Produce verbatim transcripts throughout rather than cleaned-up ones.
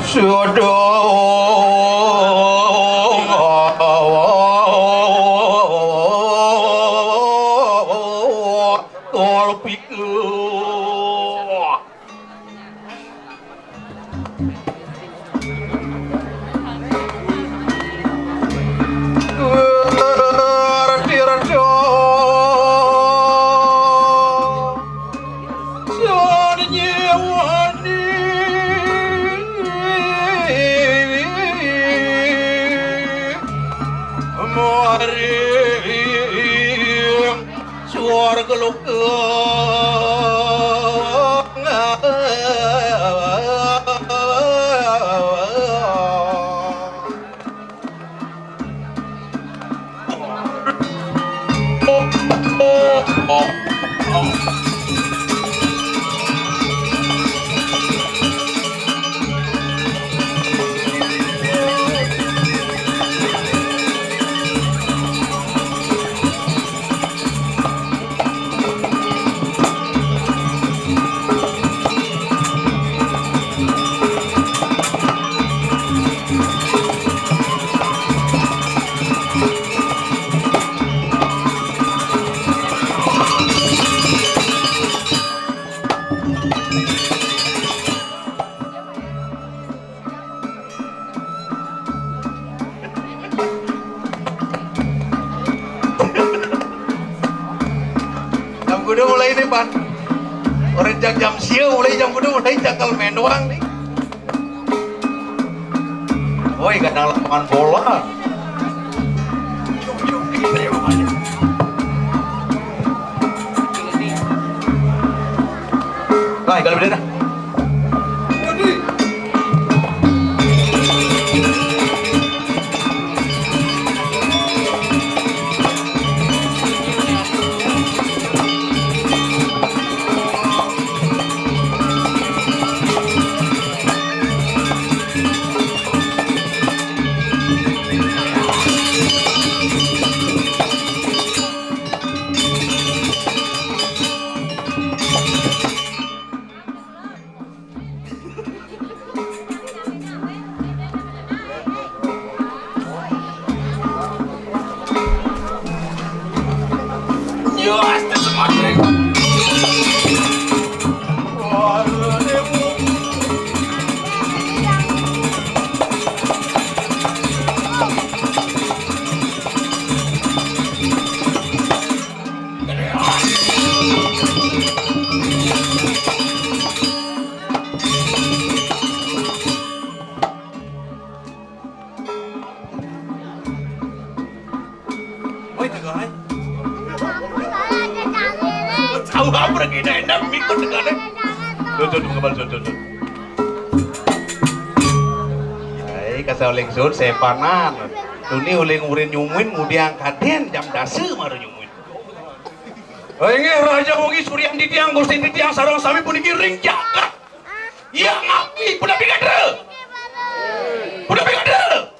Sudah kolpik. Maring swarga loka. Jam kudu mulai nih, Pan. Orang jak jam sia mulai, jam kudu mulai cakal main doang nih. Woi, kadang lapangan bola. Nah, kalau beda dah. Woi, tegak, hai. Tahu apa lagi, dah, dah, mikut tegak, dah. Tuh, tuh, tuh, kebal, tuh, tuh, tuh. Hai, kasih uling sun, sepanan. Tuni uling urin nyumuin, ngudiang kaden, jam dasa maru nyumuin. Inggih, Raja Wengi, Suryan Didiang, Gustin Didiang, sareng sami puniki ring jagat. Iya, ngapi, pun napi kadra? Pun napi kadra?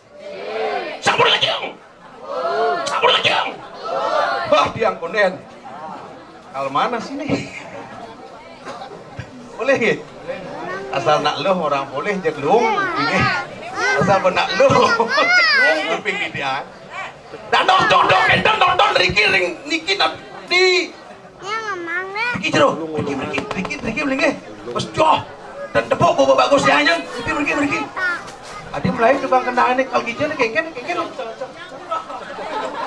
Sampun lajeng. Sampun lajeng. Wah, tiang konden. Kal mana sini? Boleh, nggih? Asal nak luh orang boleh, jeg luung, nggih. Asal pun nak luh, jeg luung kuping didian. Dan dong, dong, dong, enten nonton riki ring niki nang di. Riki jero, riki, riki, riki, riki, mriki. Wes joh. Dan tepuk kok bagus ya, nyang. Riki, riki, riki. Adi mulai tukang kendangane kal gijene kengken, kengken.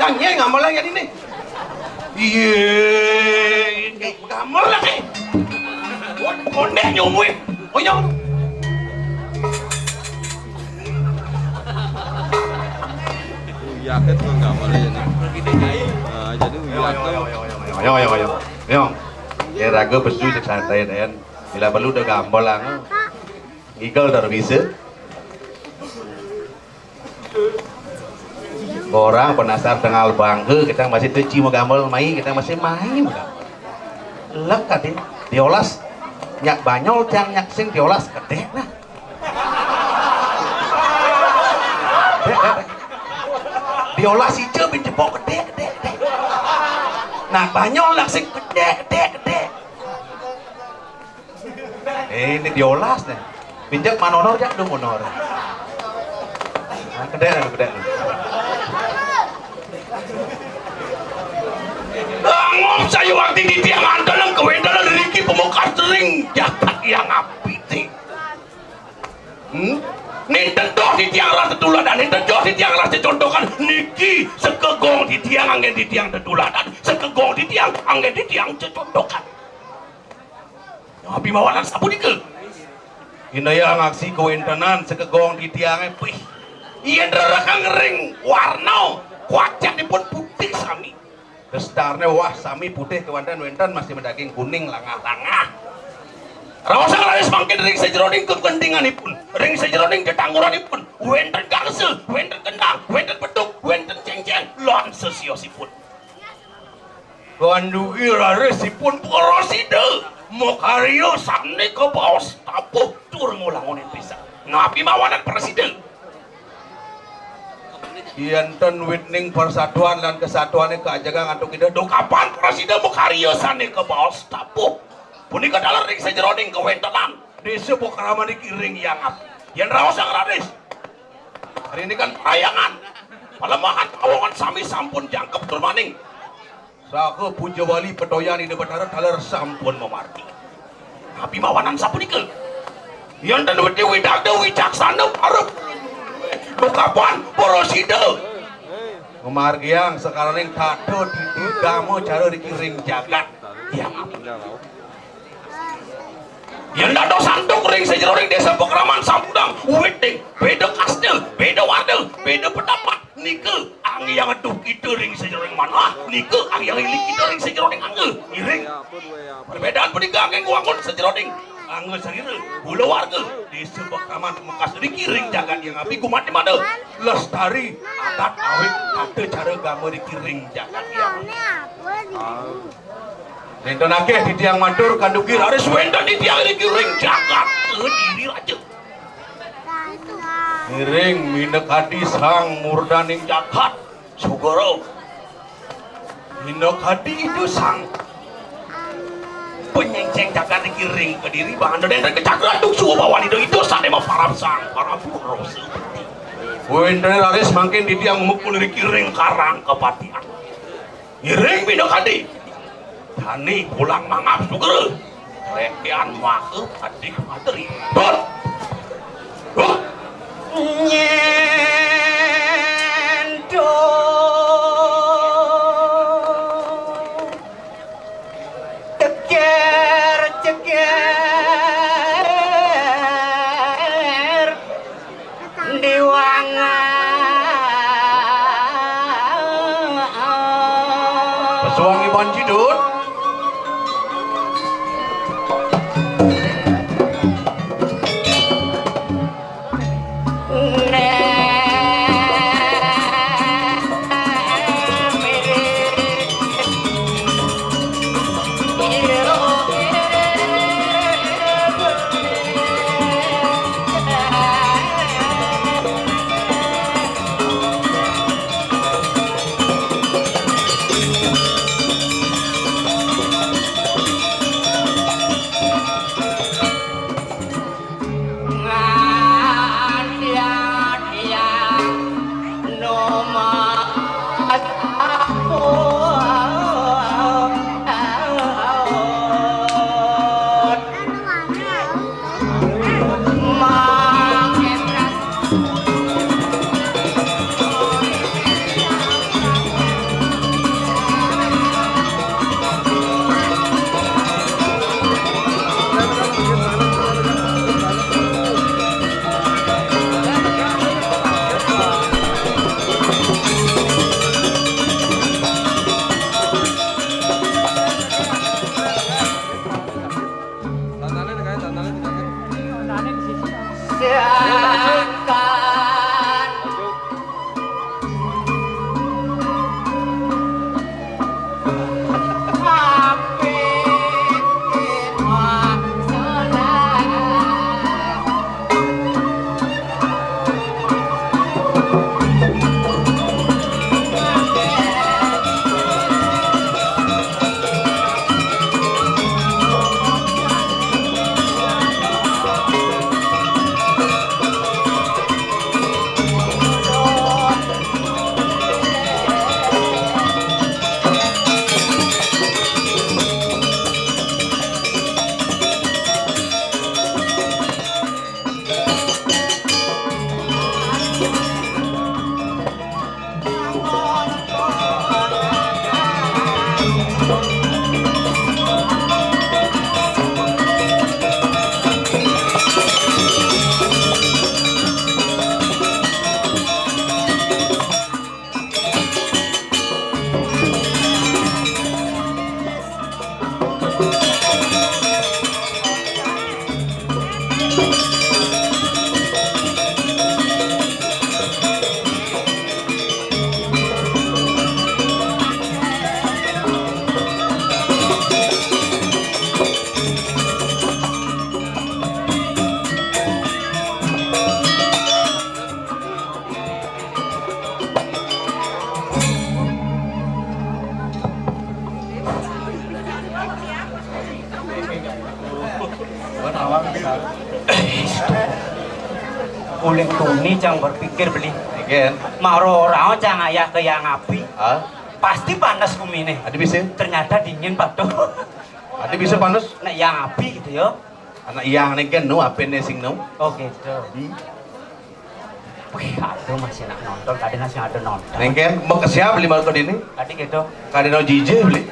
Yang nye ngamel yang ini. Iye, ini gamel lagi. Kondek nyumuin. Oh, iya. Uyaket mah nggak boleh ini. Nah, jadi uyaket. Ayo, ayo, ayo, ayo, ayo, ayo, ayo. Ayo. Ya, raga besu cek santai, Den. Bila perlu udah gampang lah, ngigel terus bisa. Orang penasar tengah bangga, kita masih teci mau gampang main, kita masih main. Lek katin, diolas nyak banyol, tiang nyak sing diolas kedek nah. Diolah si Cebin jebok gede, gede, gede. Nah, banyol nak sing gede, gede, gede. Eh, ini diolas nih. Pinjek manonor jak lu monor. Nah, kedek lu, kedek lu. Angop sayuwakti titiang andeleng kawéntenan riki pamekas ring jagat Hyang Apiti. Hmm? Nénten doh titiang rasa tetuladan, nénten doh titiang rasa contohan. Niki sekegong titiang anggén titiang tetuladan, sekegong titiang anggén titiang cecontohan. Napi mawanan sapunika? Indayang aksi kawéntenan sekegong titiangé, pih. Yén rerekeng ring warna, kuacanipun putih sami. Gestarné wah sami putih kéwanten wénten masih madaging kuning langah-langah. Raosang raris mangkin ring sajeroning kegentinganipun, ring sajeroning tetangguranipun, wénten gangsa, wénten kendang, wénten beduk, wénten céngcéng, lan sesiosipun. Kandugi rarisipun prasida makarya sané kabaos tabuh tur ngulangunin pisan. Napi mawanan prasida? Yén ten witning persatuan lan kesatuané kajegang antuk Ida, dukapan prasida makarya sané kabaos tabuh. Punika taler ring sajeroning kawéntenan désa pakraman niki ring Hyang Apti. Yén raosang raris, rindikan parhyangan, palemahan pawongan sami sampun jangkep tur maning. Saha puja wali petoyan Ida Betara taler sampun mamargi. Napi mawanan sapunika? Yén ten witi widagda wicaksana para dukapan prasida. Mamargiang sakaraning tata titi gama cara riki ring jagat. Hyang Apti. Yén dados antuk ring sajeroning désa pakraman sampun witning, béda kasta, béda warna, béda pendapat, nika anggéang duhkita ring sajeroning manah, nika anggéang ilikita ring sajeroning angga. Ngiring. Perbedaan punika anggéang ngwangun sajeroning angga sarira, kulawarga, désa pakraman pamekas riki ring jagat Hyang Apti gumanti mada lestari adat awit tata cara gama riki ring jagat Hyang Apti. Nénten akéh titiang matur kandugi raris wénten titiang riki ring jagat Kediri Raja. Ngiring minakadi sang murdaning jagat Sugara. Minakadi Ida Sang Panyéngcéng jagat niki ring Kediri, bahana nénten kecagran duk suwa bawan Ida, Ida sané maparab Sang Prabu Rasa. Wénten raris mangkin titiang mukul riki ring Karang Kapatihan. Ngiring minakadi. Dani pulang mangap sugra. Rékéan maka patih materi. Dut. Dut. Nyéndok. Ceger, ceger. Diwangah. Pesuang Iban Cidut. Uling tuni cang berpikir beli. Nggih. Maro ora cang ayah ke yang api. Ah, pasti panas gumine. Adi bisa? Ternyata dingin, Pak, tuh. Adi bisa panas? Nek yang api gitu ya. Anak yang nih kan nu, apa nih sing nu? Oh gitu. Hmm. Wih, aduh, masih nak nonton, tadi masih ada nonton. Nengken, mau ke siapa lima kali ini? Tadi gitu. Kadeno jijih beli.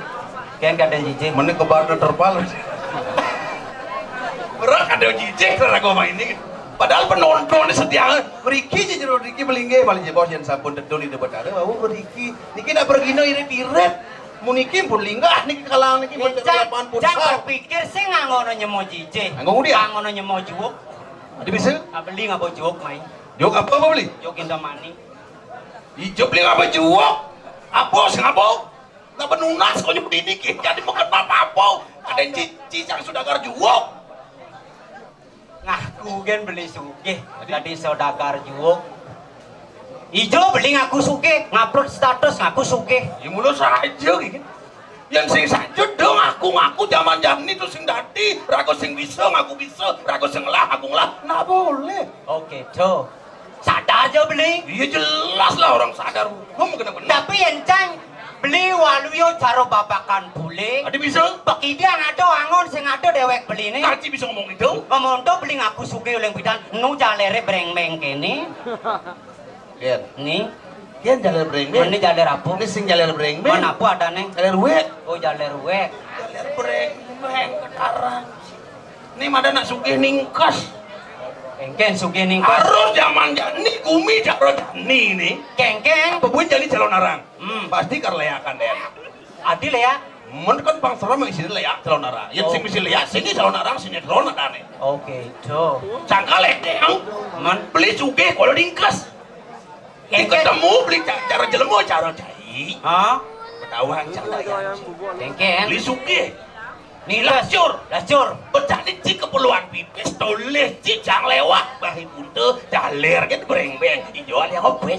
Ken kadeno jijih. Mending ke Barna terpal. Berat kadeno jijih, cara gua main ini. Padahal penonton ini setia. Riki aja jero Riki belingge, malah jebos yang sampun tedun itu betara. Wau Riki, Riki nak pergi no irit-irit. Muniki pun linggah niki kalangan niki. Jan, lapangan jan futsal. Pikir sih nganggono nyemo jijih. Nganggo dia? Nganggono nyemo juwuk. Adi bisa? Ah, beli ngabo juwuk, mai. Juwuk apa, apa beli? Juwuk Indomani. Ijo beli ngabo juwuk? Apa sing ngabo? Nggak benunas kok nyebut ini, Ki. Jadi mau kenapa apa? Ada yang ci-, cicang sudagar juwuk. Ngaku gen beli sugih. Jadi? Tadi saudagar juwuk. Ijo beli ngaku sugih, ngupload status ngaku sugih. Ya mula saja gitu. Yang sing saja dong ngaku-ngaku zaman-zaman itu sing dadi, raga sing bisa ngaku bisa, raga sing ngelah ngaku ngelah. Nah boleh. Oke, tuh. Sadar aja beli. Iya jelas lah orang sadar hukum kena benar. Tapi encang beli waluyo caro babakan bule. Ada bisa? Pekidang ada angon sing ada dewek beli nih. Kaci bisa ngomong itu? Ngomong tuh beli ngaku sugih uling pidan, nu jalere breng-breng kene. Ken. Nih. Ken jaler breng-breng. Ini jaler apa? Ini sing jaler breng-breng. Mana apa adane? Jaler wek. Oh, jaler wek. Jaler breng-breng ketarang. Ini mada nak sugih ningkas. Engken sugih ningkas. Harus zaman jani gumi caro jani ini. Kengkeng. Apa buin jani calon arang? Hmm. Pasti kar leakan deh. Adi leak. Men kan pang serem isi leak calon arang. Yang sing misi leak sini calon arang sini calon adane. Oke, itu. Cangkal yang men beli sugih kalau ningkas. Engken. Ketemu beli ca-, cara jelema cara cai. Hah? Ketahuan cara cai. Engken. Beli sugih. Ni lacur, lacur. Becak ni ci keperluan pipis, toleh ci jang lewat. Bahi punte, daler kan breng-breng. Ijo ali hopes.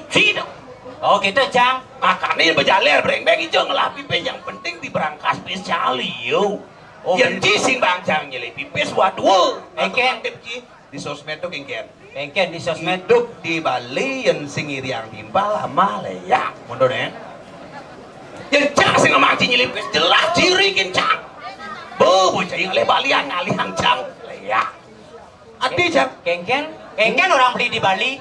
Ci dong. Oh, gitu, Jang. Makanya bejaler breng-breng ijo ngelah pipis yang penting di berangkas pis cali, yo. Oh, yang gitu. Ci sing bang jang nyelip pipis, waduh. Engken. Aktif ci. Di sosmed tuh kengken. Kengken di sosmed. Hidup di Bali yang sing iriang timpal ama leak. Mundur ya. Yang cak sing ama ci nyelipis jelas ciri kin cak. Bo, bocah yang le Bali yang ngalih yang cang leak. Adi cak. Kengken, kengken orang beli di Bali.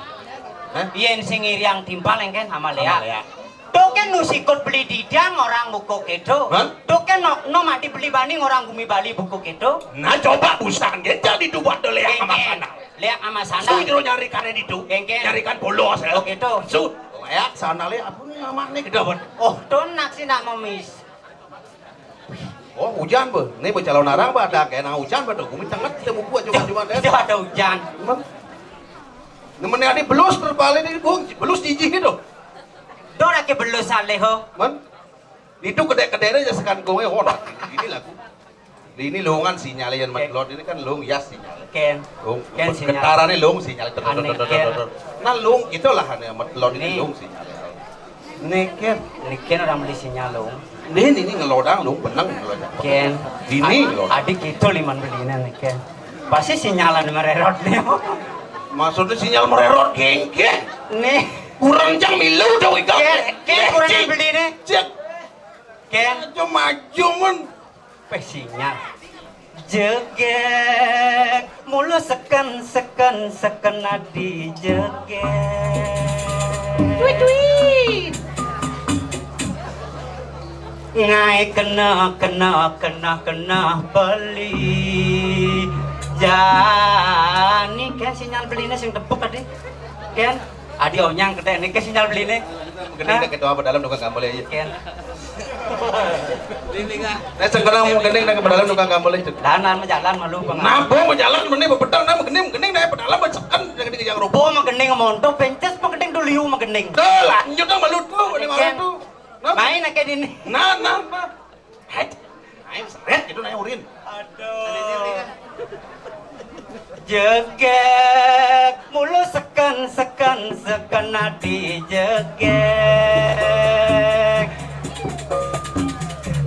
Hah? Yen sing iriang timpal engken ama leak. Ama leak. Tuh kan nu sikut beli didang orang buku kedo. Hah? Tuh kan no, no mati beli baning orang gumi Bali buku kedo. Nah, coba busan ge jadi dua de leak ama sana. Leak ama sana. Su jero nyarikan itu. Kengken. Nyarikan bolos ya. Oh, gitu. Su, leak sana leak apa nih ama nih gede banget. Oh, tuh nak sih nak memis. Oh, hujan be. Ini be calon arang be ada kena hujan be tuh. Gumi cenget kita buku aja cuma deh. Itu ada hujan. Emang? Nemen adi belus terbalik ini, Bu. Belus jijih gitu. Tuh lagi belus saleh ho. Men? Itu kedek-kedek aja sekan kowe, oh, nah, ini lagu. Ini lungan sinyal yang metlot ini kan lung ya sinyal. Ken. Lung, ken sinyal. Getarane lung sinyal. Ter, ter, ter, ter, ter, ter. Nah, lung itulah ane metlot ini lung sinyal. Niken, niken orang beli sinyal lung. Ini, ini ngelodang lung benang ngelodang. Ken. Ini ngelodang. Adik itu liman belinya niken. Pasti sinyalan mererot nih. Maksudnya sinyal mererot genggen. Nih. Kurang jang milu dong ikan. Ken, ken kurang beli nih. Cek. Ken. Cuma cuman. Peh sinyal. Jegeg, mulu seken, seken, seken adi jegeg. Cuit, cuit. Ngai kena, kena, kena, kena beli. Jani ken sinyal belinya sing tepuk tadi. Ken. Adi onyang kete niki sinyal beline. Mengkening dah ketua apa dalam tukang gambol ya. Ken. Nah, sekarang mengkening dah ke dalam tukang gambol itu. Danan menjalan malu pengen. Nabo menjalan meni bebedang dah mengkening mengkening dah pedalam besekan dah kening yang rupa. Mengkening montok pences mengkening dulu mengkening. Dah lanjut dah malu tuh meni malu tuh. Main aja dini. Nah, nah, nah. Hai, ayo seret gitu nanya urin. Aduh. Jegeg, mulu seken, seken, seken adi jegeg.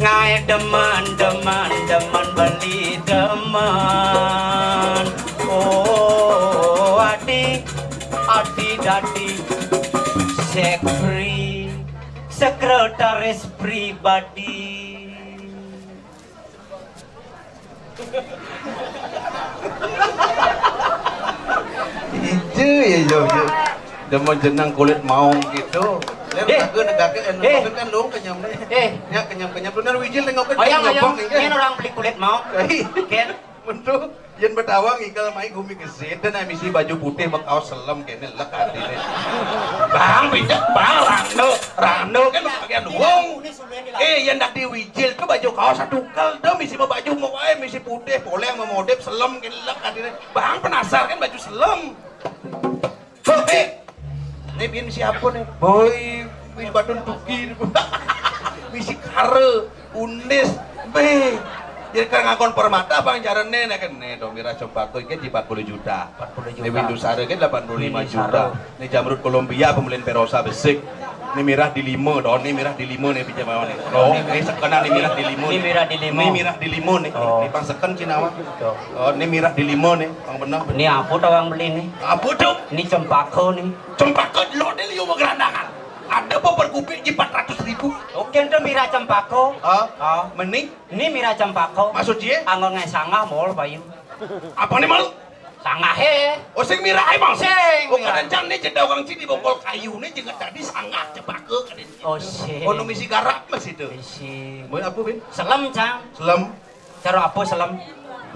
Ngai Demen, demen, demen beli demen. Oh, adi, adi dadi. Sekpri, sekretaris pribadi. Ije ya, yo, yo. Demen jeneng kulit maong gitu. Lem Eh. Kagak negake, eh, Eh. Maksud kan lu kenyam nih. Eh. Ya, kenyam-kenyam. Bener wijil nengok ke Oyang, oyang. Ini orang beli kulit maong. Ken. Mentu, yen betawang ikel mai gumi gesit, dan misi baju putih, bekaos selem, kene lek adine. Bang, pijak, bang, rando, rando, kan bagian wong. Eh, yen dak diwijil ke baju kaos satu kel, dah misi mau baju mau wae, misi putih, poleng, mau modep, selem, kene lek adine. Bang, penasar kan baju selem. Oke. Ini bin siapa nih? Boy, bin Badun Tuki. Misi kare, unis, be. Jadi kan ngakon permata bang jarene nek kene dong mirah cempako iki di empat puluh juta. Empat puluh juta. Ini Windu Sare iki delapan puluh lima juta. Ini Jamrut Kolombia pembelian Perosa besik. Ini mirah di lima dong, ini mirah di lima nih pinjam awan nih. Oh, ini sekenan ini mirah di lima. Ini mirah di lima. Ini mirah di lima nih. Oh. Ini pang seken Cina awan. Oh, ini mirah di lima nih, pang bener. Ini apa tawang beli nih? Apa tuh? Ini cempako nih. Cempako lo deh liu gerandangan. Ada apa per kubik di empat ratus ribu? Oke, itu mirah cempako. Ah, ah, meni? Ini mirah cempako. Maksud dia? Anggo ngai sangah mol bayu. Apa nih mal? Sangah he. Oh, sing mirah emang. Sing. Oh, mirah. Kadang jam nih jeda orang sini bongkol kayu nih jengat tadi sangah cempako kadang. Oh, sing. Oh, misi garap mas itu. Isi. Mau apa bin? Selem cang. Selem. Cara apa selem?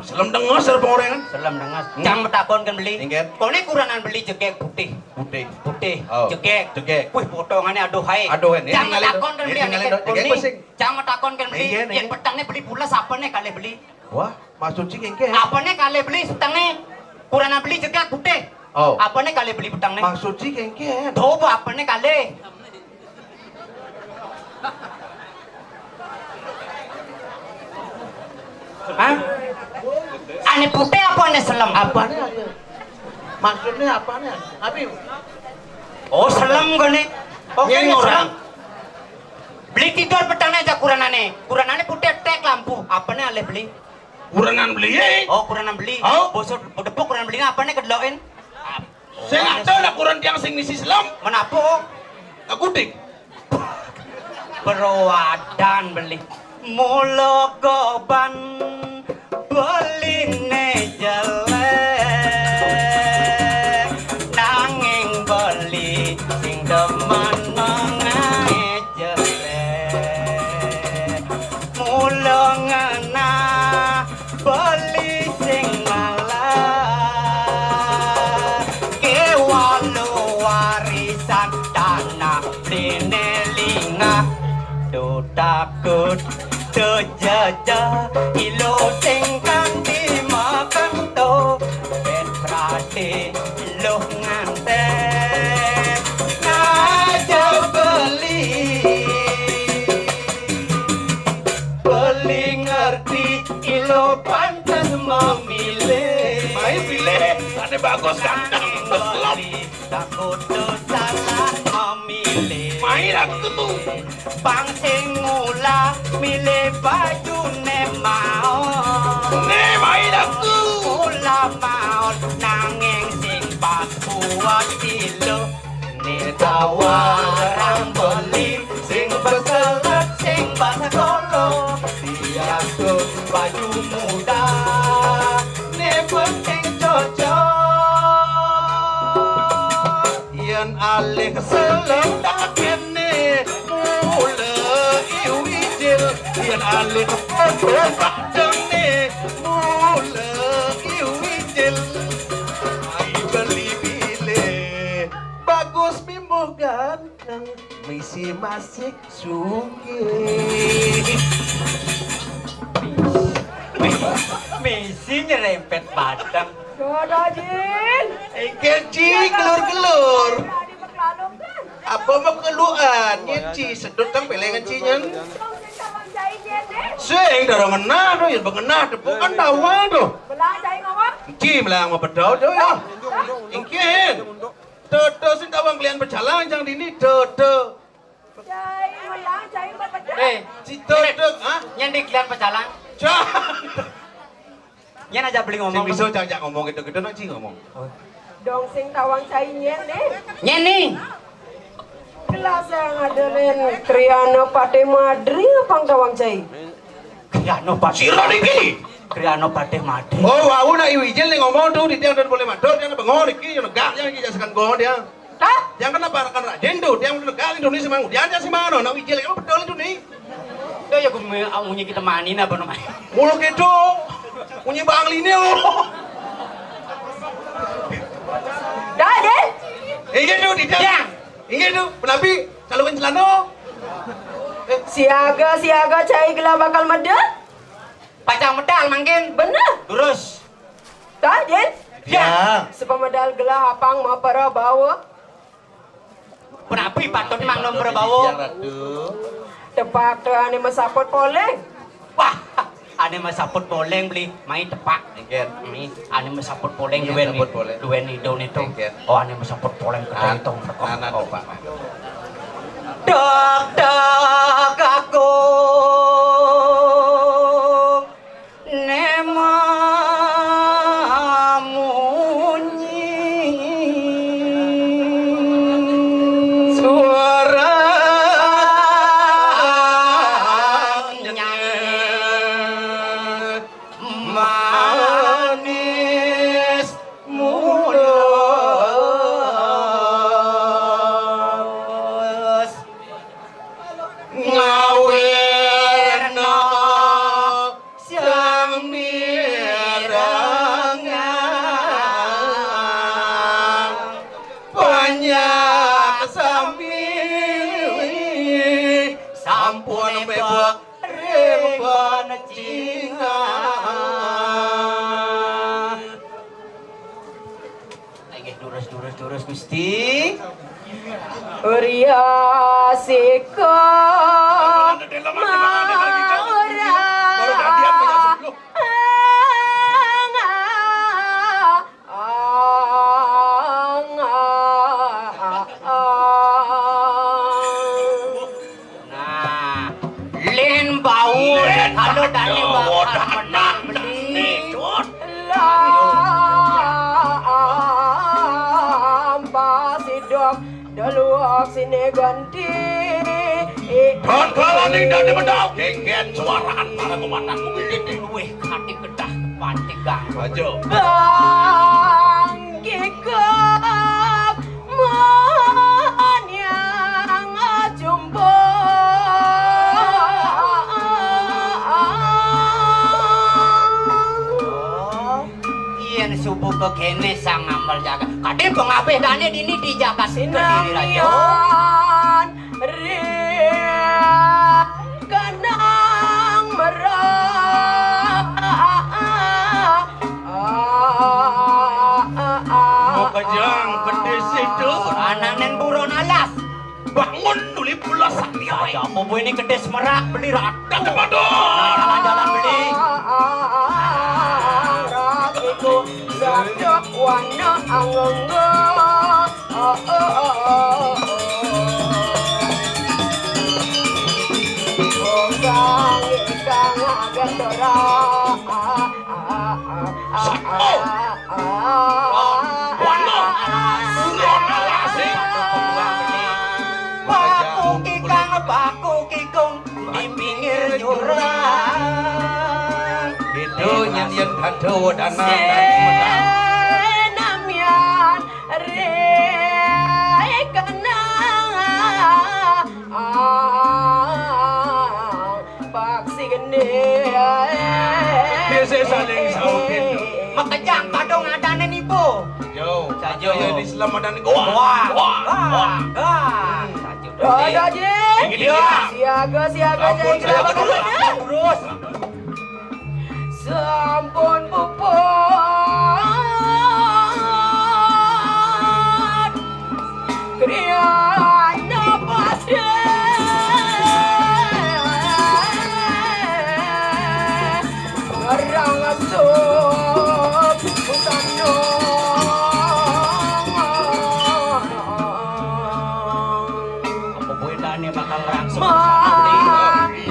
Selem dengas cara pengorengan. Selem dengas. Hmm. Cang metakon kan beli. Inggih. Kone kuranan beli jegek putih. Putih. Putih. Oh. Jegek. Jegek. Wih potongannya aduh hai. Aduh hai. Cang metakon kan beli. Jegek sing. Cang metakon kan beli. Inggih, inggih. Yen petangnya beli pula siapa nih kali beli? Wah, maksud sih kengke. Apa nih kali beli petangnya? Kuranan beli jegek putih. Oh. Apa nih kali beli petangnya? Maksud sih kengke. Coba apa nih kali? Hah? Ane putih apa ane selem? Apane ane? Maksudnya apane ane? Abi. Oh, selem kene. Oh, kene orang. Beli tidur petangnya aja kuranane. Kuranane putih tek lampu. Apane alih beli? Kuranan beli. Oh, kuranan beli. Oh. Bosok bedepuk kuranan beli apane kedelokin? Sing ada lah kuran tiang sing misi selem. Menapa? Aku dik. Perowadan beli. Mula goban beline jelek. Nanging beli sing demen mengae jelek. Mula ngenah beli sing malah. Kewalo warisan tanah dene lingah. Tu takut tu jaja ilo sing kanti makan to. Ben prati luh nganten. Aja beli. Beli ngerti ilo pantes memilih. Mai pilih, ada bagus ganteng, beslop. Takut salah memilih. Mai aku. Bang sing mula milih bajune maon. Ne mai aku. Mula maon nanging sing pas kuat ilo. Ne tawarang beli sing beselet sing basakolo. Diaku baju muda ne penting cocok. Yen alih selem tak kene mula iwijil. Yen alih kepala tak kene mula iwijil. Ai beli bile bagus mimo ganteng misi masih sugih. Misi nyerempet batang. Jodoh jin. Engke ji kelur-kelur. Tadi berkelana kan. Apa mau keluan? Nyen ji sedot tang pelengan ji nyen. Sing dorong ngenah to, yen bengenah tepuk kan tawang to. Belah jai ngawak. Ji melang mau pedau to ya. Engke. Toto sing tawang kalian berjalan jang dini toto. Jai melang jai mau pedau. Eh, Cito, Cito, hah? Nyén di klian pecalang. Cang. Nyén aja beli ngomong. Sing bisa cang jak ngomong gitu-gitu, nak, cing ngomong. Oh. Dong sing tawang cai nyén, deh. Nyén nih. Gelas yang ada, Len. Kriana Patih Madri apa tawang cai? Kriana Patih. Sira niki. Kriana Patih Madri. Oh, wau nak Iwijil ning ngomong tuh, di tiang dan boleh mador, tiang bengong iki, yo negak, tiang iki jasakan bengong, tiang. Hah? Tiang kenapa rakan rajin tuh, tiang negak, Indonesia mang, tiang aja sih mana, nak Wijil, kamu betul itu nih. Yo, ya, gue mau, ah, munyi kita manin apa namanya? Mulu gitu, munyi Bang Lini, oh. Dah, deh. Iya tuh, di tiang. Tiang. Inggih, Du, menawi salukin celana. Eh, siaga, siaga, cai gelah bakal medal. Pacang medal mangkin. Bener. Durus. Tah, Din? Ya. Sepemedal gelah apang mapara bawa. Penapi patut mang nom prabawa. Yang Ratu. Tepak teh ane masaput poleng. Wah, ane masaput poleng beli, mai tepak. Engken. Mai, ane masaput poleng. Iya, duwen saput poleng. Duwen idone to. Engken. Oh, ane masaput poleng. An-, ketentong teko. Anak, oh, Pak. Dak, dak, aku nema munyi. Suara nyanyi. Manis mulus ngawirna sang mirangang panjak sami sampun mebok ring pancingan. Inggih, durus, durus, durus, Gusti. Uriasika maura. Nah, lén baur, kalau dane bakal menang beli. Lampa sidok, deluak sine ganti. Dan kalaning dane menang, kengken suaraan para komandan mungkin. Luwih kati kedah pantigang. Aja. Bang kikap manyang jumbo. Yen subuh kene sang ngamel jagat. Kadhe pengabih dane dini di jagat kediri raja. Sinamian ring kanang merah. Mokejang pedis itu. Anak nen buron alas. Bangun nuli pulas satya. Aja apa bu ini kedis merak beli ratu. Jalan-jalan beli. Ratu itu ratu warna angenggo. Oh, oh, oh, oh, oh. Kang, kang, agak ora. Sapa? Wana. Buroné lasih. Paku kikang, paku kikung di pinggir jurang. Itu nyanyian dada wedana. Senamian rek kenang. Paksi geni. Biasa saling saukin. Makejang kadung adané nipu. Yo, saja. Ayo di Islam ada niku. Wah, wah, wah, wah. Saja. Ada, Ji. Iya. Siaga, siaga, ampun, siaga. Sampun puput. Kriana pasrah. Ngerang asup busana. Apa bedane bakal ngerang asup busana?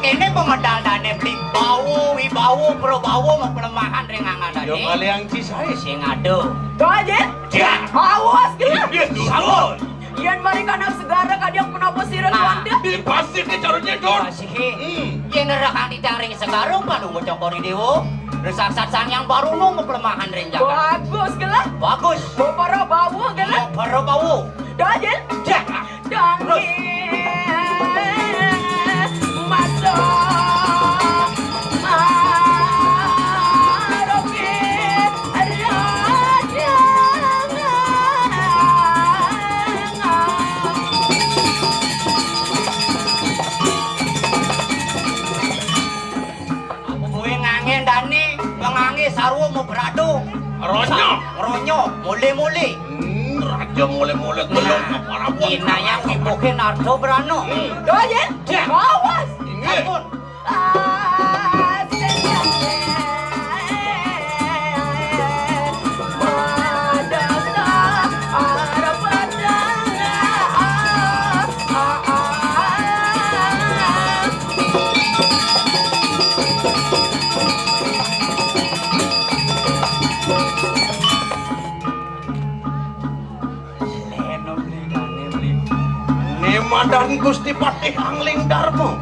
Ini pemedal dane beli bawo, wibawo, prabawo, mau pelemahan ring angga dane. Yo, kali yang ci saya. Sing ado. Doa aja. Ya. Awas, gila. Iya, sabar. Yen mari kana segara kadang punapa sira. Nah. Kuwat? Di pasir ke carutnya, Dor. Pasihe. Hmm. Yen nerekang titang ring segara, panu ngucapori dewa. Resaksat sang yang baru nu mau pelemahan ring jagat. Bagus, gila. Bagus. Mau para bawo, gila. Mau para bawo. Doa aja. Ya. Terus. Kuwi ngangen dani, ngangen sarwa mau beradu. Ronyo. Ronyo, mule-mule. Hmm, raja mule-mule gelem. Nah, para buah. Inayang ibuke nardo berano. Hmm. Doa aja. Ya. Awas. Inggih. Ampun. Leno beli, ngane beli. Ini madan Gusti Patih Angling Darma.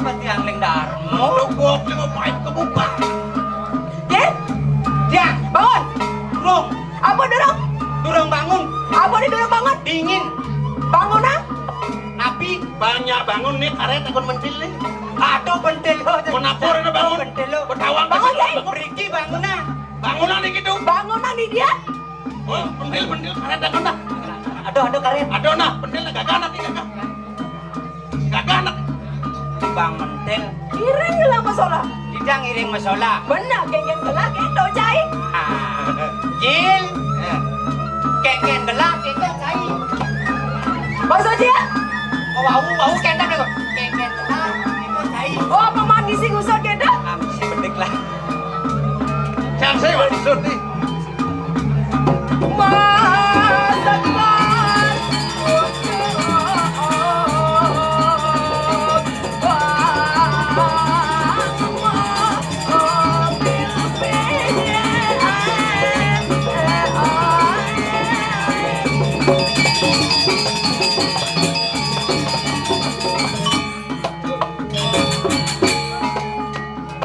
Patih Angling Darma. Lu gua mau main kebuka. Ye? Ya, bangun. Durung. Apa durung? Durung bangun. Apa ni durung bangun? Dingin. Bangun ah? Napi? Banyak bangun nih, karet takon mentil nih. Aduh, pentil lo. Menapur ini bangun. Pentil lo. Betawang bangun, Cai. Beriki bangun ah. Bangunan nih gitu. Bangunan nih dia. Oh, pentil, pentil, karet dah, dah. Aduh, aduh, karet. Aduh, nah, pentil dah, gagah, nah, gagah. Gagah, nah. Bang mentil. Iring lah masalah. Tidak ngiring masalah. Benar, geng-geng belah, gitu, Cai. Ah, Jil. Ya. Geng-geng belah, gitu, Cai. Maksudnya? Oh, wau, wau, kendang, gitu. Geng-geng belah, gitu, Cai. Oh, apa mandi sih ngusut, gitu? Ah, misi bedik lah. Jangan saya maksud nih.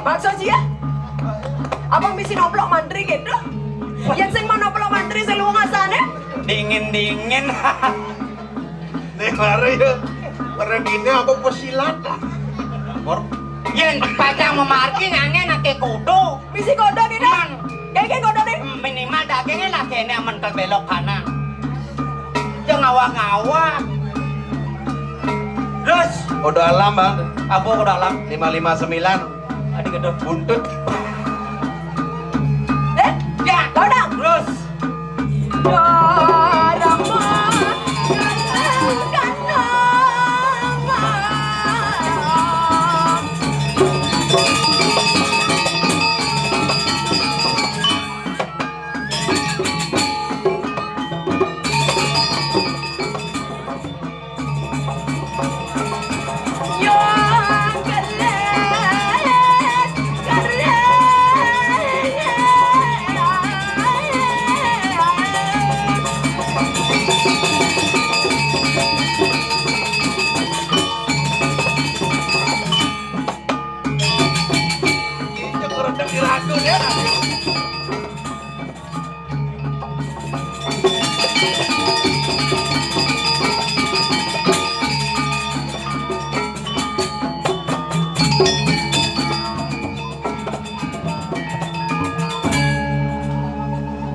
Maksud sia? Apa misi noplok mantri gitu? Yang sing mau noplok mantri sing luwung asane? Dingin-dingin. Nih baru ya. Pada dini apa pesilat lah. Yen pacang memargi ngangen ake kudu. Misi kudu nih, Dok. Man. Kayak kudu nih. Minimal dagingnya lah kene aman ke belok kanan. Jangan ngawak-ngawak. Terus? Kudu alam, Bang. Apa kudu alam? Lima lima sembilan. Adik aduh buntut. Eh, ya, kau dong. Terus.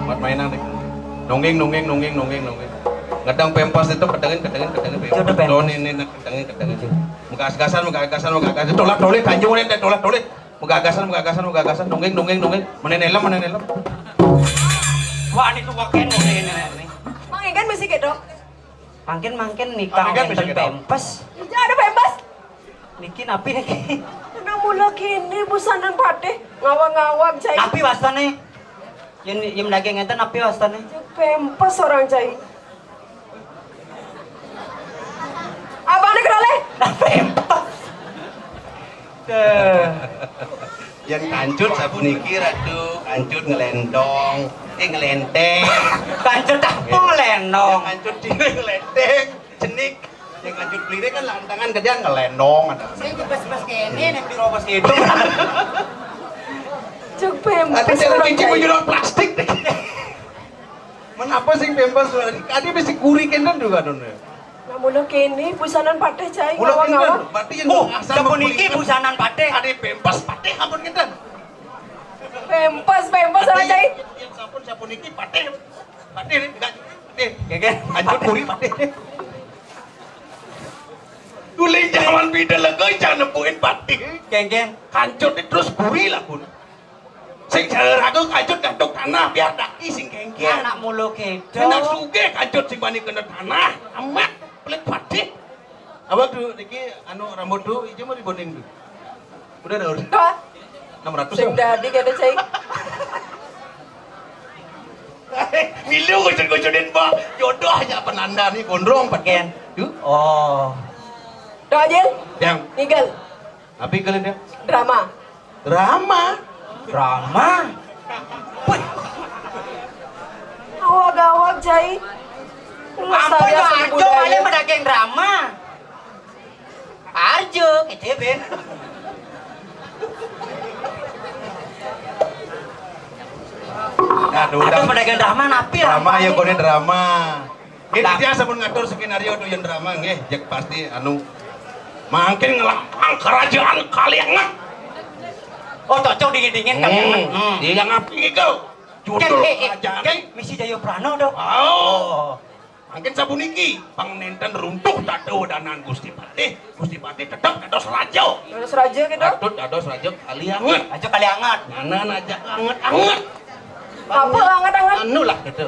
Buat mainan nih. Nungging, nungging, nungging, nungging, nungging. Ngedang pempas itu, kedengin, kedengin, kedengin, pempas. Itu udah pempas. Tuh, nih, nih, nih, kedengin, kedengin. Iya. Muka asgasan, muka asgasan, muka asgasan. Tolak, tolak, tanjung, nih, tolak, tolak. Muka asgasan, muka asgasan, muka asgasan. Nungging, nungging, nungging. Menen helm, menen helm. Wah, ini tuh pakai nungging ini. Mang Igan masih gedok. Mangkin, mangkin nikah. Mangkin ngenten bisa kita. Pempes. Iya, ada pempes. Niki napi niki? Kena mula kini busanan patih. Ngawang-ngawang, Cai. Napi wastane? Yen, yen daging ngenten napi wastane? Pempes orang, Cai. Apa nih, Krale? Nah, pempes. Yén kancut sapuniki, Ratu, kancut ngeléntong, eh, ngelénténg. Kancut apa ngeléntong? Yén kancut dhéwé ngelénténg, jenik. Yén kancut kliré kan lantangan gedéan ngeléntong. Sing pas-pas kéné, nek piro pas itu. Cuk, pémpés. Ada cara cuci baju plastik. Menapa sing pémpés? Adi mesti guri kénten juga, Don. Nah, mula kéné busanan patih cai. Mula ngawang-ngawang. Berarti yén oh, asal sapuniki busanan patih. Adi pémpés patih ampun kénten. Pémpés, pémpés, ora cai. Yén sampun sapuniki patih. Patih, enggak, patih. Nggih, nggih. Lanjut guri patih. Guling jaman pidel lego jangan nempuin patih. Nggih, nggih. Kancut terus guri lah, Bun. Sing saé raga kancut gantung tanah biar daki sing kéngkén. Anak mulu kéto. Enak sugih kancut sing bani kena tanah. Amat pelit patih. Awak dulu niki anu rambut dulu ijo mau diboning dulu. Udah dah, udah. Kok? Enam ratus. Sing dadi kéto, cai. Milu kucun-kucunin, Mbak. Jodoh aja penanda nih gondrong pakai. Duh. Oh. Doa, Jil. Yang. Nigel. Tapi kalian ya? Drama. Drama. Drama. Wih. Awak gawat, Jai. Apa ya, Arjo, malah medagang drama. Arjo, gitu ya, Ben. Aduh, aduh, pedagang drama, napi lah. Drama, ya, koné drama. Ini dia sampun ngatur skenario tuh yang drama nggih, jek pasti anu mangkin ngelakang kerajaan Kalianget. Oh, cocok dingin-dingin Kalianget. Hmm. Dia yang api gitu. Judul eh, eh, kerajaan. Kan misi Jayo Prano dong. Oh. Mangkin sapuniki, pang nénten runtuh tata wedanan Gusti Patih, Gusti Patih tetep dados raja. Dados raja gitu. Patut dados raja Kalianget. Raja Kalianget. Mana raja anget-anget. Apa anget-anget? Anu lah gitu.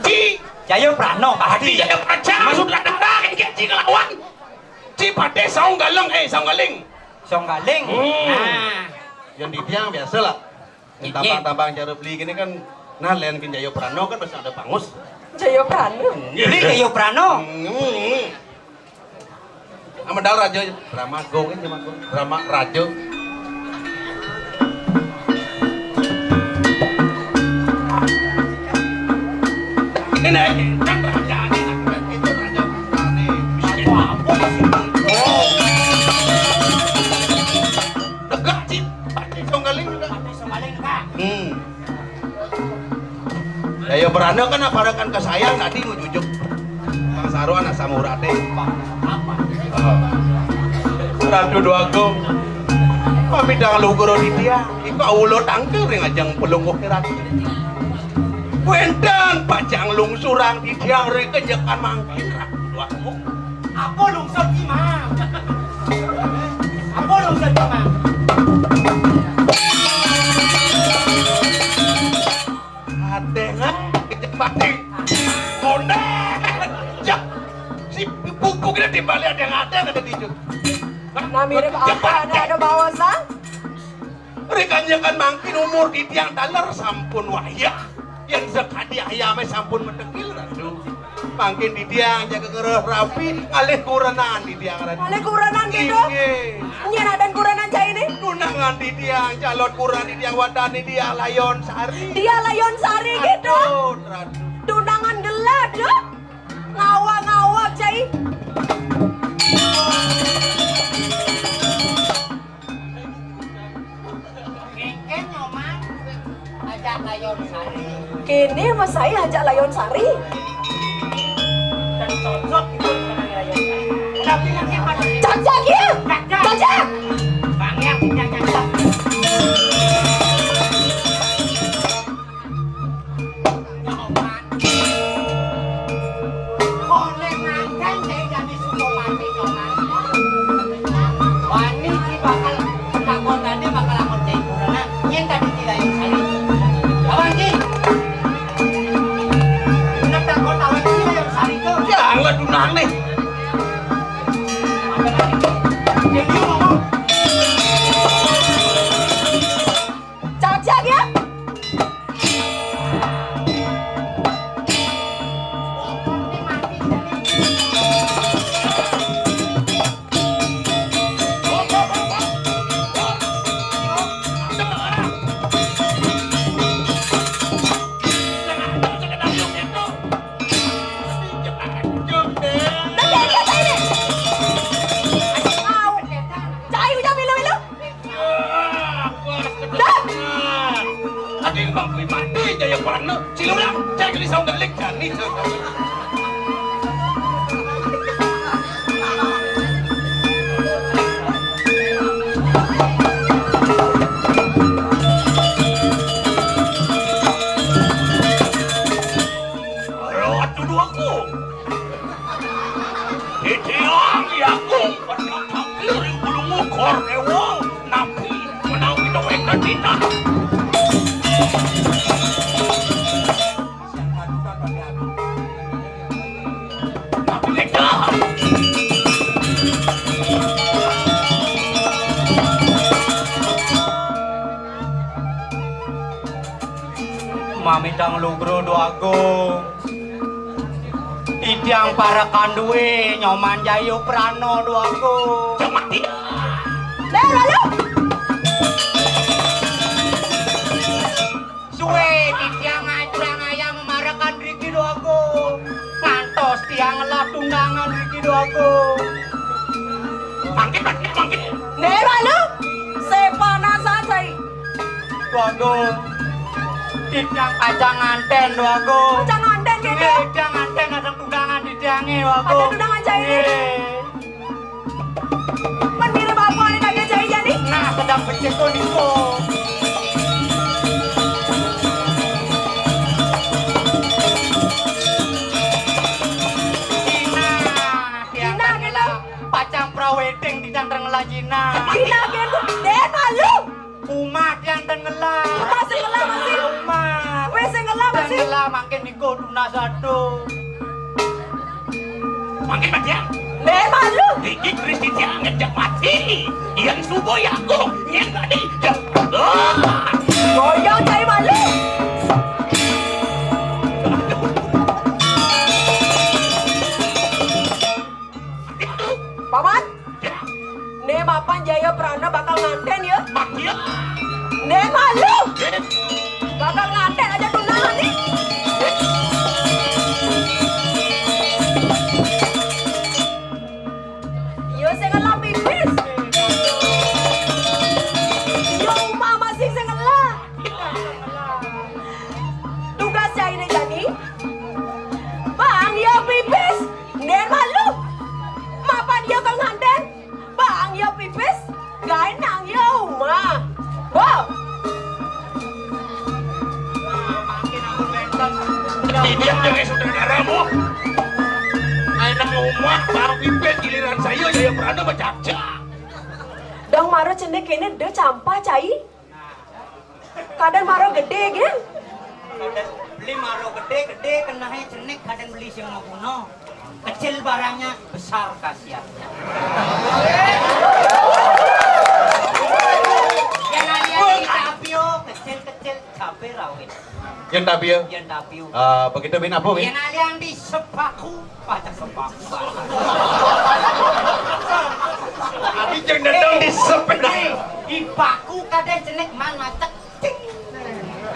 Ci Jayo Prano pasti. Jayo Prano, sutradara, engké ci ngelawan. Ci Patih Saung Galeng, eh, Saung Galing. Saung Galing. Hmm. Nah. Yang di tiang biasa lah. Nggih, nggih. Tampang-tampang cara beli gini kan, nah, lain ke Jayo Prano kan masih ada pangus. Jayo Prano? Nggih. Beli Jayo Prano. Hmm. Amedal Raja, drama gong ini, drama gong. Drama Raja. Ini naik, kan raja, ini naik, itu raja, ini. Apa, apa sih? Oh. Tegak, Cip. Pati songgaling juga. Pati songgaling juga. Hmm. Jayo Prano kan apa kan kesayang tadi ngujujuk. Kang Sarwan asam urate. Apa? Oh. Ratu Dwagung. Pamidang luhur titiang. Iku awula tangkil ring ajeng pelungguh ratu. Wénten pacang lungsurang titiang ring kenjekan mangkin Ratu Dwagung. Apa lungsur ki, Mang? Apa lungsur ki, Mang? Adengan kejepati. Kondang. Cak. Si pupuk ini timbali ada yang ada ada di itu. Nah, mirip apa? Ada, ada bawa sang? Rikanjekan mangkin umur titiang taler sampun wayah. Yén sakadi ayamé sampun metekil, Ratu. Mangkin titiang jaga ngeroh rapi, ngalih kurenan titiang, Ratu. Ngalih kurenan gitu? Inggih. Nyén adan kurenan cai ini? Tunangan titiang, calon kurenan titiang, wadané Diah Layon Sari. Diah Layon Sari gitu? Aduh, Ratu. Tunangan gelah, Dok. Ngawak-ngawak cai. Kéné Mas Sai ajak Layon Sari. Dan cocok gitu sama Layon Sari. Tapi yang hebat. Cocok ya? Cocok. Cocok. Bang, yang punya cocok. Nyoman. Koné ngancén Cai dadi Sukopati, Nyoman. Wani ki bakal takon tadi bakal lamun Cai kurenan. Yén tadi tidak yang sari. Lawan ki. Bener takon lawan ki yang sari tuh. Ya, nggak tunang nih. Jadi ngomong. Cocok ya? Duh aku. Titiang Agung pernah tampil di Gunung Ukur, Dewa. Napi menawi duwéna titah? Napi titah? Mamitang lugra, Duh Agung. Titiang parekan dué Nyoman Jayaprana, Duh Agung. Cemati. Deh, lalu. Sué titiang ngajrang ayam marekan riki, Duh Agung. Ngantos tiang ngelah tundangan riki, Duh Agung. Mangkin, mangkin, mangkin. Deh, lalu. Sepanasan, Cai. Duh Agung. Titiang pacang nganten, Duh Agung. Pacang nganten, kéto? Nggih, pacang nganten, ada tundangan titiangé, Duh Agung. Ada tundangan, Cai? Nggih. Mén mirib apa ané nagih Cai jani? Nah, sedang becik punika. Cina, Cina, tiang kéto? Pacang prawedding titiang ten ngelah Cina. Cina, kéto? Dén malu. Umah tiang ten ngelah. Umah sing ngelah masih. Umah. Wis sing ngelah masih. Ten ngelah mangkin niku tunas aduh. Mangkin matiang. Dén malu. Iki Kristi tiang ngejak mati. Yang subuh ya aku. Yang tadi. Ya. Goyang cai malu. Paman. Né mapan Jayaprana bakal nganten ya. Mak iya. Né malu. Bakal nganten aja tunangan nih. Yo sing ngelah pipis. Yo umah masih sing ngelah. Tugas cainé jani. Bang yo pipis. Ndén malu. Mapan yo kang nganten. Bang yo pipis, gaé nang yo umah. Bo. Titiang jeng sutradara, Bu. Gaé nang umah, bang pipis, giliran saya, Jayaprana macakcak. Dong maro cenik kéné dé campah cai. Kadén maro gedé, gén. Kadén beli maro gedé, gedé kenehé cenik kadén beli sing maguna. Kecil barangnya, besar khasiatnya. Yén alian di Tapio, kecil-kecil, capé rawit. Yén Tapio? Yén Tapio. Eh, begitu, Win, apa, Win? Yén alian di Sepaku. Pacak kebakar. Adi jeng dedeng di sepeda. Di paku kadén cenik man macet. Ting.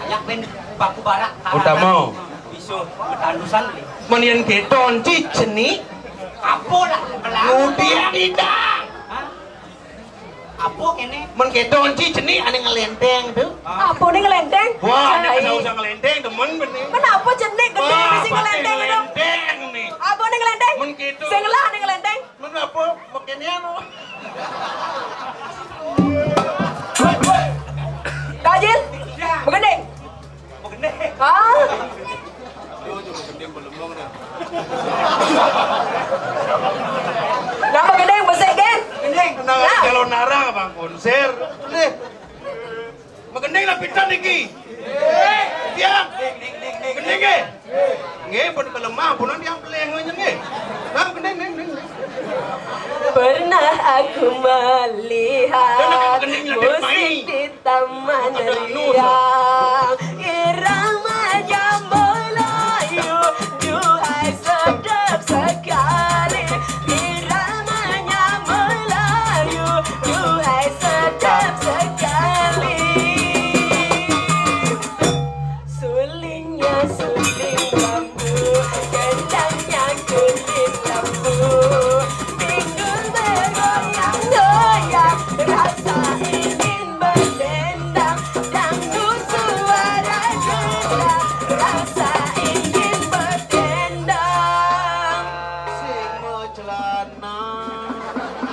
Ayak ben paku barak. Utama. Bisa ketandusan. Menian gedon ci cenik. Apa lah? Ngudian idang. Hah? Apa kéné? Men kéto ci cenik ané ngelénténg to. Apa né ngelénténg? Wah, ané kada usah ngelénténg, demen bené. Men apa cenik gedé bisi ngelénténg to? Ngelénténg né. Apa né ngelénténg? Men kéto. Sing ngelah né ngelénténg. Men apa? Mekéné anu. Kajil, begending. Hah? Nama gedé besik, gén? Nah, kalau narang abang konser. Nih. Megending lah pitan niki. Tiang. Gending nggih. Nggih, pun kelemah, pun tiang pelih nggih. Nah, gending, gending, gending. Pernah aku melihat musik di Taman Riang, iramanya Melayu, duhai sedap sekali. Iramanya Melayu, duhai sedap sekali. Sulingnya suling bambu, gendangnya kulit lembu. Pinggul bergoyang-goyang, rasa ingin berdendang. Dangdut suara gila, rasa ingin berdendang. Sing macelana.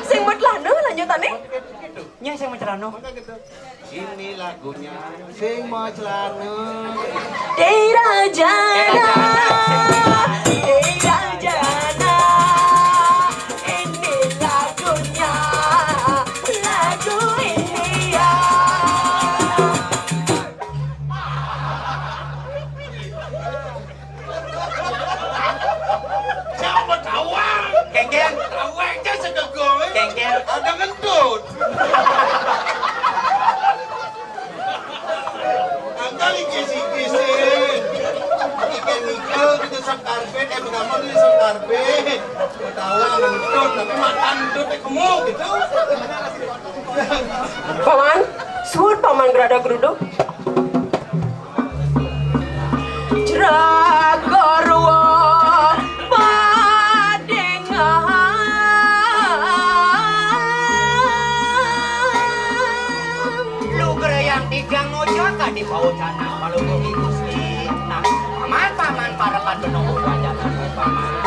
Sing macelana lanjutané? Nya sing macelana. Ini lagunya sing macelana. Dera jana, dera Arbe, ketawa ngentut, tapi mata ngentut kamu gitu. Paman, suhun Paman gerada geruduk. Jragarwa padingahan. Lugrayang tigang moja kadi paucanan Palungguh Gusti. Nah, paman-paman parekan benung pajanan paman.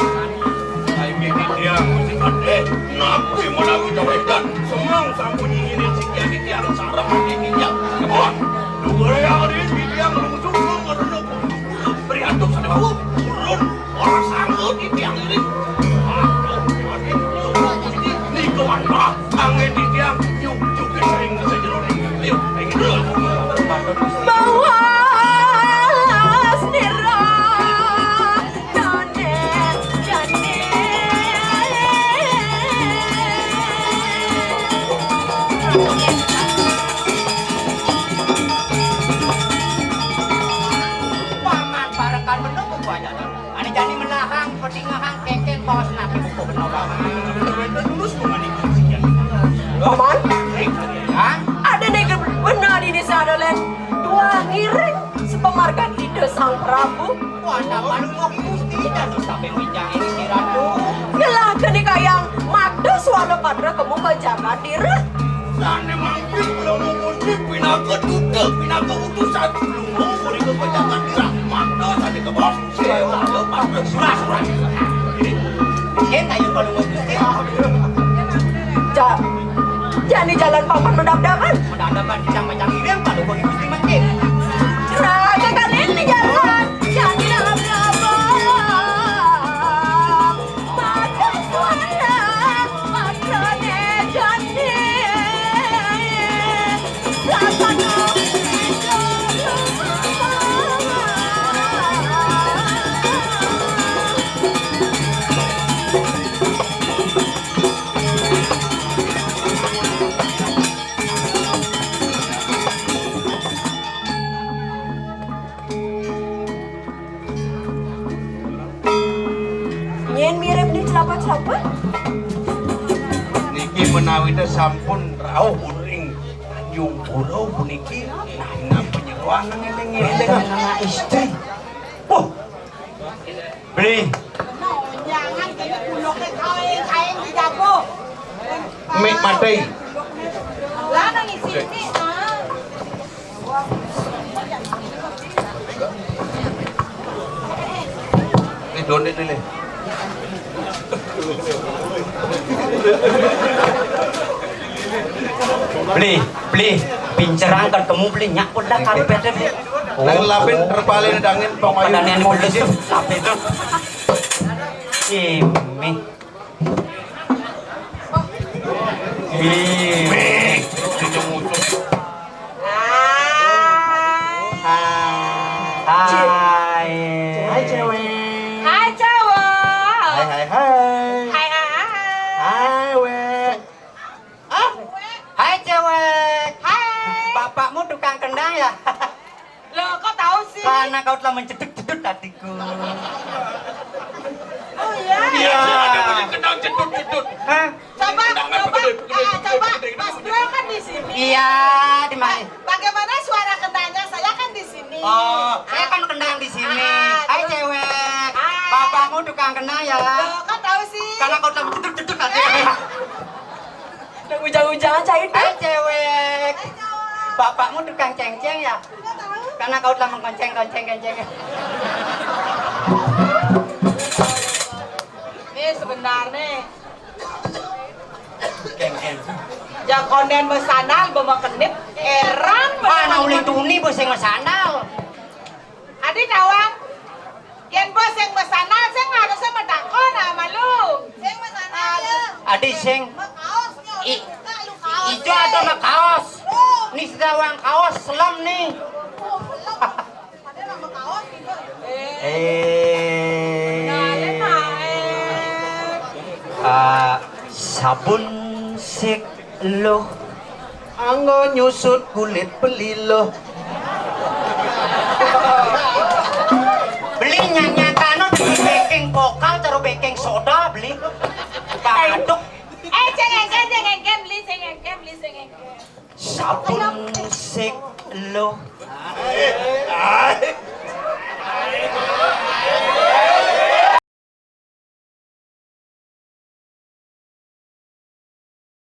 Ai mimit dia musik ade, napi menawi cawedan, semang sambunyi ini sikian titiang sareng ati titiang. Kebon, dua hari titiang lungsung ngerunuk. Beri antuk sane wau, purun, ora sanggup titiang ini. Aduh, aduh, ini, ini kemana? Angin titiang, yuk, yuk, sering sejeroning. Ayo, ayo, dulu. Bawas nira. Paman parekan benung kebanyakan. Ane jani melahang, pedingahang, kengkeng, bawas napi buku benung, Paman. Lulus, Paman, itu sekian. Paman? Hah? Ada nege bener di desa ada, Len. Dua ngiring sepamargan Ida Sang Prabu. Wanda Palungguh Gusti dados sampe winjang ing Gusti Ratu. Ngelah kene kayang mados wala patra kemu ka jagat dira. Sane mangkin Palungguh Gusti pinaka duta, pinaka utusan Palungguh punika ka jagat dira. Mangda sane kebos sewa patra surah-surah. Yen kayun Palungguh Gusti. Ja-, jani jalan papan medap-dapan. Medap-dapan, pisang macam ngiring, Palungguh Gusti mangkin. Raga kalian di jalan. Jani dalam labang. Mata suara, matane jani. Lapan. Nyen mirip ni celapa-celapa? Niki menawi ta sampun rauh ring Tanjung Pura puniki, nah, nah, penyeroan ngeling-ngeling. Anak istri. Wah. Beli. Jangan kene kuluk ke kain, kain dijago. Mik mati. Lah, nang isi ini, ah. Ini donit ini. Beli, beli, pincerang ketemu beli nyak udah karpetnya, beli. Lain lapin terpalin dangin pemayu. Padahal yang polisi, lapin itu. Imi. Imi. Cucu musuh. Hai. Hai. Hai, cewek. Hai, cowok. Hai, hai, hai. Hai, hai, hai. Hai, wek. Ah? Hai, cewek. Hai. Bapakmu tukang kendang, ya? Loh, kok tahu, sih? Karena kau telah mencedut-cedut hatiku. Oh, iya? Iya. Ada bunyi kendang cedut-cedut. Hah? Coba, coba, ah, coba, Mas Dul kan di sini. Iya, di mana? Bagaimana suara kendangnya? Saya kan di sini. Oh, saya kan kendang di sini. Ah, hai, terus? Cewek. Hai. Bapakmu tukang kendang, ya? Loh, kok tahu, sih? Karena kau telah mencedut-cedut hatiku. Eh. Udah ujang-ujangan cai itu. Hai, cewek. Bapakmu tukang cengceng, ya? Karena kau telah mengkonceng-konceng kenceng. Nih, sebentar, nih. Kengkeng. Jakonden mesandal, bemakenit, heran. Mana ulih tuni, bos, yang mesandal? Adi nawang. Yen bos sing mesandal, sing harusnya metakon sama lu. Sing mesandal, ya. Adi sing. Mekaos, nyo. I-, buka lu kaos, ijo eh. Ada mekaos. Lu. Nih, sedawang kaos, selem nih. Oh, selem. Ada nama kaos gitu. Eh. Nah, ya, nah, eh. Ah, sabun sik luh. Anggo nyusut kulit pelilo. Beli nyanyakano dadi backing vokal cara Baking soda beli. Aduk. Eh, sing engken, sing engken, beli sing engken, beli sing engken. Sabun sik lo.